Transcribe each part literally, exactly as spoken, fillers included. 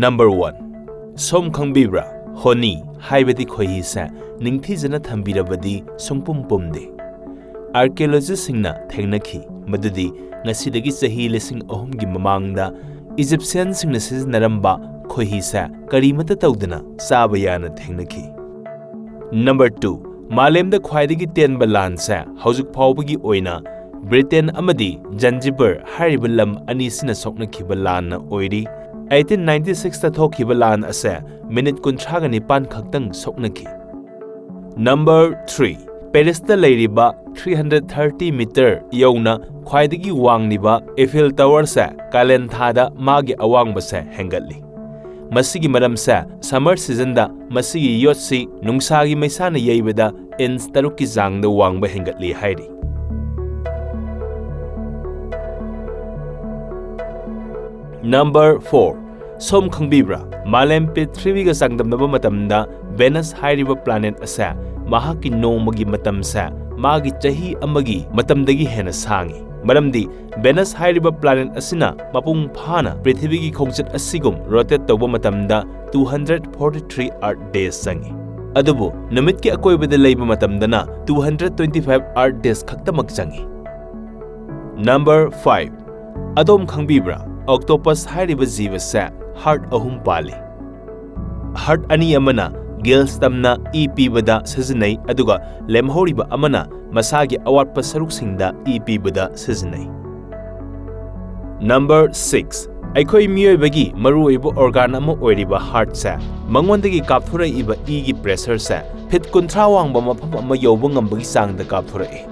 Number one, ꯁꯣꯝ ꯈꯪꯕꯤꯕ꯭ꯔꯥ? Honey ꯍꯥꯏꯕꯗꯤ ꯈꯣꯏꯍꯤꯁꯦ ꯅꯤꯡꯊꯤꯖꯅ ꯊꯝꯕꯤꯔꯕꯗꯤ ꯁꯨꯡꯄꯨꯝ ꯄꯨꯝꯗꯦ꯫ Archaeologistꯁꯤꯡꯅ ꯊꯦꯡꯅꯈꯤ ꯃꯗꯨꯗꯤ ꯉꯁꯤꯗꯒꯤ ꯆꯍꯤ ꯂꯤꯁꯤꯡ ꯑꯍꯨꯝꯒꯤ ꯃꯃꯥꯡꯗ Egyptianꯁꯤꯡꯅ ꯁꯤꯖꯤꯟꯅꯔꯝꯕ ꯈꯣꯏꯍꯤꯁꯦ ꯀꯔꯤꯃꯠꯇ ꯇꯧꯗꯅ ꯆꯥꯕ ꯌꯥꯅ ꯊꯦꯡꯅꯈꯤ꯫ Number two, ꯃꯥꯂꯦꯝꯗ ꯈ꯭ꯋꯥꯏꯗꯒꯤ ꯇꯦꯟꯕ ꯂꯥꯟꯁꯦ ꯍꯧꯖꯤꯛ ꯐꯥꯎꯕꯒꯤ ꯑꯣꯏꯅ ꯕ꯭ꯔꯤꯇꯦꯟ ꯑꯃꯗꯤ ꯖꯟꯖꯤꯕꯔ ꯍꯥꯏꯔꯤꯕ ꯂꯝ ꯑꯅꯤꯁꯤꯅ ꯁꯣꯛꯅꯈꯤꯕ ꯂꯥꯟꯅ ꯑꯣꯏꯔꯤ꯫ Eighteen ninety sixꯇ ꯊꯣꯛꯈꯤꯕ ꯂꯥꯟ ꯑꯁꯦ ꯃꯤꯅꯤꯠ ꯀꯨꯟꯊ꯭ꯔꯥꯒ ꯅꯤꯄꯥꯟ ꯈꯛꯇꯪ ꯁꯣꯛꯅꯈꯤ꯫ Number three, ꯄꯦꯔꯤꯁꯇ ꯂꯩꯔꯤꯕ three hundred thirty meter ꯌꯧꯅ ꯈ꯭ꯋꯥꯏꯗꯒꯤ ꯋꯥꯡꯂꯤꯕ Eiffel Towerꯁꯦ ꯀꯥꯂꯦꯟ ꯊꯥꯗ ꯃꯥꯒꯤ ꯑꯋꯥꯡꯕꯁꯦ ꯍꯦꯟꯒꯠꯂꯤ꯫ ꯃꯁꯤꯒꯤ ꯃꯔꯝꯁꯦ, summer seasonꯗ ꯃꯁꯤꯒꯤ ꯌꯣꯠꯁꯤ ꯅꯨꯡꯁꯥꯒꯤ ꯃꯩꯁꯥꯅ ꯌꯩꯕꯗ inch ꯇꯔꯨꯛꯀꯤ ꯆꯥꯡꯗ ꯋꯥꯡꯕ ꯍꯦꯟꯒꯠꯂꯤ ꯍꯥꯏꯔꯤ꯫ Number four, ꯁꯣꯝ ꯈꯪꯕꯤꯕ꯭ꯔꯥ? ꯃꯥꯂꯦꯝ ꯄ꯭ꯔꯤꯊꯤꯕꯤꯒ ꯆꯥꯡꯗꯝꯅꯕ ꯃꯇꯝꯗ Venus ꯍꯥꯏꯔꯤꯕ planet ꯑꯁꯦ ꯃꯍꯥꯛꯀꯤ ꯅꯣꯡꯃꯒꯤ ꯃꯇꯝꯁꯦ ꯃꯥꯒꯤ ꯆꯍꯤ ꯑꯃꯒꯤ ꯃꯇꯝꯗꯒꯤ ꯍꯦꯟꯅ ꯁꯥꯡꯉꯤ꯫ ꯃꯔꯝꯗꯤ Venus ꯍꯥꯏꯔꯤꯕ planet ꯑꯁꯤꯅ ꯃꯄꯨꯡ ꯐꯥꯅ ꯄ꯭ꯔꯤꯊꯤꯕꯤꯒꯤ ꯈꯣꯡꯆꯠ ꯑꯁꯤꯒꯨꯝ rotate ꯇꯧꯕ ꯃꯇꯝꯗ two hundred forty three Earth days ꯆꯪꯉꯤ꯫ ꯑꯗꯨꯕꯨ ꯅꯨꯃꯤꯠꯀꯤ ꯑꯀꯣꯏꯕꯗ ꯂꯩꯕ ꯃꯇꯝꯗꯅ two hundred twenty five Earth days ꯈꯛꯇꯃꯛ ꯆꯪꯉꯤ꯫ Number five, ꯑꯗꯣꯝ ꯈꯪꯕꯤꯕ꯭ꯔꯥ? Octopus ꯍꯥꯏꯔꯤꯕ ꯖꯤꯕꯁꯦ heart ꯑꯍꯨꯝ ꯄꯥꯜꯂꯤ꯫ Heart ꯑꯅꯤ ꯑꯃꯅ gills ꯇꯝꯅ ꯏ ꯄꯤꯕꯗ ꯁꯤꯖꯤꯟꯅꯩ, ꯑꯗꯨꯒ ꯂꯦꯝꯍꯧꯔꯤꯕ ꯑꯃꯅ ꯃꯁꯥꯒꯤ ꯑꯋꯥꯠꯄ ꯁꯔꯨꯛꯁꯤꯡꯗ ꯏ ꯄꯤꯕꯗ ꯁꯤꯖꯤꯟꯅꯩ꯫ Number six, ꯑꯩꯈꯣꯏ ꯃꯤꯑꯣꯏꯕꯒꯤ ꯃꯔꯨꯑꯣꯏꯕ organ ꯑꯃ ꯑꯣꯏꯔꯤꯕ heartꯁꯦ, ꯃꯉꯣꯟꯗꯒꯤ ꯀꯥꯞꯊꯣꯔꯛꯏꯕ ꯏꯒꯤ pressureꯁꯦ feet ꯀꯨꯟꯊ꯭ꯔꯥ ꯋꯥꯡꯕ ꯃꯐꯝ ꯑꯃ ꯌꯧꯕ ꯉꯝꯕꯒꯤ ꯆꯥꯡꯗ ꯀꯥꯞꯊꯣꯔꯛꯏ꯫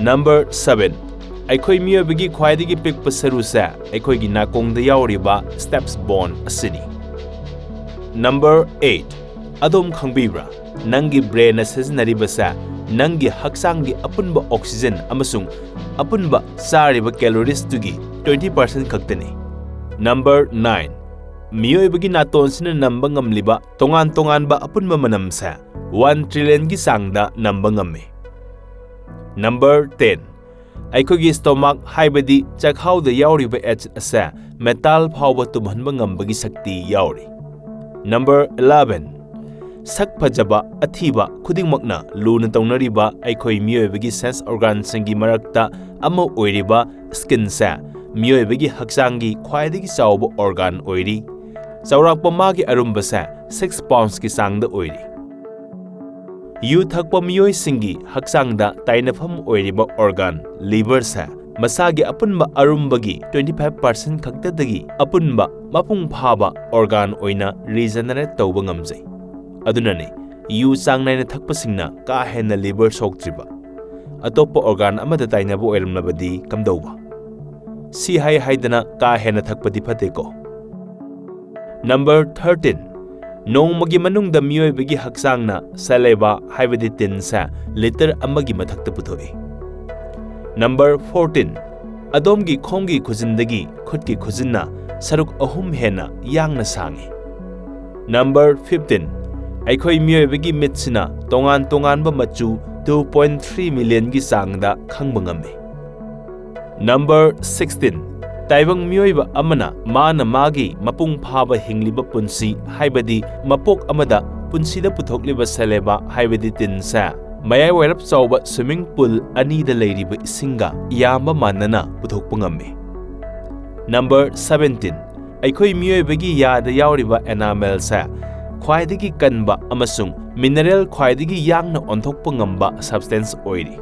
Number seven, ꯑꯩꯈꯣꯏ ꯃꯤꯑꯣꯏꯕꯒꯤ ꯈ꯭ꯋꯥꯏꯗꯒꯤ ꯄꯤꯛꯄ ꯁꯔꯨꯁꯦ ꯑꯩꯈꯣꯏꯒꯤ ꯅꯥꯀꯣꯡꯗ ꯌꯥꯎꯔꯤꯕ stapes bone ꯑꯁꯤꯅꯤ꯫ Number eight, ꯑꯗꯣꯝ ꯈꯪꯕꯤꯕ꯭ꯔꯥ? ꯅꯪꯒꯤ brainꯅ ꯁꯤꯖꯤꯟꯅꯔꯤꯕꯁꯦ ꯅꯪꯒꯤ ꯍꯛꯆꯥꯡꯒꯤ ꯑꯄꯨꯟꯕ oxygen ꯑꯃꯁꯨꯡ ꯑꯄꯨꯟꯕ ꯆꯥꯔꯤꯕ caloriesꯇꯨꯒꯤ twenty percent ꯈꯛꯇꯅꯤ꯫ Number nine, ꯃꯤꯑꯣꯏꯕꯒꯤ ꯅꯥꯇꯣꯟꯁꯤꯅ ꯅꯝꯕ ꯉꯝꯂꯤꯕ ꯇꯣꯉꯥꯟ ꯇꯣꯉꯥꯟꯕ ꯑꯄꯨꯟꯕ ꯃꯅꯝꯁꯦ one trillionꯒꯤ ꯆꯥꯡꯗ ꯅꯝꯕ ꯉꯝꯃꯤ꯫ Number ten, ꯑꯩꯈꯣꯏꯒꯤ stomach ꯍꯥꯏꯕꯗꯤ ꯆꯈꯥꯎꯗ ꯌꯥꯎꯔꯤꯕ acid ꯑꯁꯦ metal ꯐꯥꯎꯕ ꯇꯨꯝꯍꯟꯕ ꯉꯝꯕꯒꯤ ꯁꯛꯇꯤ ꯌꯥꯎꯔꯤ꯫ Number eleven, ꯁꯛ ꯐꯖꯕ, ꯑꯊꯤꯕ ꯈꯨꯗꯤꯡꯃꯛꯅ ꯂꯨꯅ ꯇꯧꯅꯔꯤꯕ ꯑꯩꯈꯣꯏ ꯃꯤꯑꯣꯏꯕꯒꯤ sense organꯁꯤꯡꯒꯤ ꯃꯔꯛꯇ ꯑꯃ ꯑꯣꯏꯔꯤꯕ skinꯁꯦ ꯃꯤꯑꯣꯏꯕꯒꯤ ꯍꯛꯆꯥꯡꯒꯤ ꯈ꯭ꯋꯥꯏꯗꯒꯤ ꯆꯥꯎꯕ organ ꯑꯣꯏꯔꯤ꯫ ꯆꯥꯎꯔꯥꯛꯄ ꯃꯥꯒꯤ ꯑꯔꯨꯝꯕꯁꯦ six poundsꯀꯤ ꯆꯥꯡꯗ ꯑꯣꯏꯔꯤ꯫ ꯌꯨ ꯊꯛꯄ ꯃꯤꯑꯣꯏꯁꯤꯡꯒꯤ ꯍꯛꯆꯥꯡꯗ ꯇꯥꯏꯅꯐꯝ ꯑꯣꯏꯔꯤꯕ organ liverꯁꯦ ꯃꯁꯥꯒꯤ ꯑꯄꯨꯟꯕ ꯑꯔꯨꯝꯕꯒꯤ twenty five percent ꯈꯛꯇꯗꯒꯤ ꯑꯄꯨꯟꯕ ꯃꯄꯨꯡ ꯐꯥꯕ organ ꯑꯣꯏꯅ regenerate ꯇꯧꯕ ꯉꯝꯖꯩ꯫ ꯑꯗꯨꯅꯅꯤ ꯌꯨ ꯆꯥꯡ ꯅꯥꯏꯅ ꯊꯛꯄꯁꯤꯡꯅ ꯀꯥ ꯍꯦꯟꯅ liver ꯁꯣꯛꯇ꯭ꯔꯤꯕ꯫ ꯑꯇꯣꯞꯄ organ ꯑꯃꯗ ꯇꯥꯏꯅꯕ ꯑꯣꯏꯔꯝꯂꯕꯗꯤ ꯀꯝꯗꯧꯕ? ꯁꯤ ꯍꯥꯏ ꯍꯥꯏꯗꯅ ꯀꯥ ꯍꯦꯟꯅ ꯊꯛꯄꯗꯤ ꯐꯠꯇꯦꯀꯣ꯫ Number thirteen, ꯅꯣꯡꯃꯒꯤ ꯃꯅꯨꯡꯗ ꯃꯤꯑꯣꯏꯕꯒꯤ ꯍꯛꯆꯥꯡꯅ saliva ꯍꯥꯏꯕꯗꯤ ꯇꯤꯟꯁꯦ litre ꯑꯃꯒꯤ ꯃꯊꯛꯇ ꯄꯨꯊꯣꯛꯏ꯫ Number fourteen, ꯑꯗꯣꯝꯒꯤ ꯈꯣꯡꯒꯤ ꯈꯨꯖꯤꯟꯗꯒꯤ ꯈꯨꯠꯀꯤ ꯈꯨꯖꯤꯟꯅ ꯁꯔꯨꯛ ꯑꯍꯨꯝ ꯍꯦꯟꯅ ꯌꯥꯡꯅ ꯁꯥꯡꯏ꯫ Number fifteen, ꯑꯩꯈꯣꯏ ꯃꯤꯑꯣꯏꯕꯒꯤ ꯃꯤꯠꯁꯤꯅ ꯇꯣꯉꯥꯟ ꯇꯣꯉꯥꯟꯕ ꯃꯆꯨ two point three millionꯒꯤ ꯆꯥꯡꯗ ꯈꯪꯕ ꯉꯝꯃꯤ꯫ Number sixteen, ꯇꯥꯏꯕꯪ ꯃꯤꯑꯣꯏꯕ ꯑꯃꯅ ꯃꯥꯅ ꯃꯥꯒꯤ ꯃꯄꯨꯡ ꯐꯥꯕ ꯍꯤꯡꯂꯤꯕ ꯄꯨꯟꯁꯤ, ꯍꯥꯏꯕꯗꯤ ꯃꯄꯣꯛ ꯑꯃꯗ ꯄꯨꯟꯁꯤꯗ ꯄꯨꯊꯣꯛꯂꯤꯕ saliva ꯍꯥꯏꯕꯗꯤ ꯇꯤꯟꯁꯦ ꯃꯌꯥꯏ ꯋꯥꯏꯔꯞ ꯆꯥꯎꯕ swimming pool ꯑꯅꯤꯗ ꯂꯩꯔꯤꯕ ꯏꯁꯤꯡꯒ ꯌꯥꯝꯕ ꯃꯥꯟꯅꯅ ꯄꯨꯊꯣꯛꯄ ꯉꯝꯃꯤ꯫ Number seventeen, ꯑꯩꯈꯣꯏ ꯃꯤꯑꯣꯏꯕꯒꯤ ꯌꯥꯗ ꯌꯥꯎꯔꯤꯕ enamelꯁꯦ ꯈ꯭ꯋꯥꯏꯗꯒꯤ ꯀꯟꯕ ꯑꯃꯁꯨꯡ mineral ꯈ꯭ꯋꯥꯏꯗꯒꯤ ꯌꯥꯡꯅ ꯑꯣꯟꯊꯣꯛꯄ ꯉꯝꯕ substance ꯑꯣꯏꯔꯤ꯫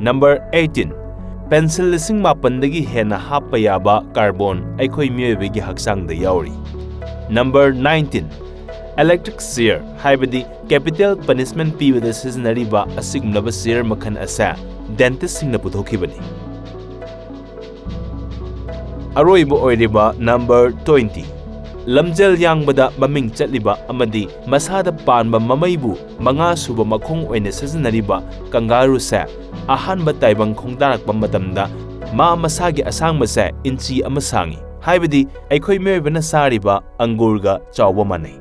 Number eighteen, pencil ꯂꯤꯁꯤꯡ ꯃꯥꯄꯟꯗꯒꯤ ꯍꯦꯟꯅ ꯍꯥꯞꯄ ꯌꯥꯕ carbon ꯑꯩꯈꯣꯏ ꯃꯤꯑꯣꯏꯕꯒꯤ ꯍꯛꯆꯥꯡꯗ ꯌꯥꯎꯔꯤ꯫ Number nineteen, electric chair, ꯍꯥꯏꯕꯗꯤ capital punishment ꯄꯤꯕꯗ ꯁꯤꯖꯤꯟꯅꯔꯤꯕ ꯑꯁꯤꯒꯨꯝꯂꯕ chair ꯃꯈꯜ ꯑꯁꯦ dentistꯁꯤꯡꯅ ꯄꯨꯊꯣꯛꯈꯤꯕꯅꯤ꯫ ꯑꯔꯣꯏꯕ ꯑꯣꯏꯔꯤꯕ number twenty, ꯂꯝꯖꯦꯜ ꯌꯥꯡꯕꯗ ꯃꯃꯤꯡ ꯆꯠꯂꯤꯕ ꯑꯃꯗꯤ ꯃꯁꯥꯗ ꯄꯥꯟꯕ ꯃꯃꯩꯕꯨ ꯃꯉꯥ ꯁꯨꯕ ꯃꯈꯣꯡ ꯑꯣꯏꯅ ꯁꯤꯖꯤꯟꯅꯔꯤꯕ kangaroosꯦ ꯑꯍꯥꯟꯕ ꯇꯥꯏꯕꯪ ꯈꯣꯡꯗꯥꯔꯛꯄ ꯃꯇꯝꯗ ꯃꯥ ꯃꯁꯥꯒꯤ ꯑꯁꯥꯡꯕꯁꯦ inch ꯑꯃ ꯁꯥꯡꯏ, ꯍꯥꯏꯕꯗꯤ ꯑꯩꯈꯣꯏ ꯃꯤꯑꯣꯏꯕꯅ ꯆꯥꯔꯤꯕ ꯑꯪꯒꯨꯔꯒ ꯆꯥꯎꯕ ꯃꯥꯟꯅꯩ꯫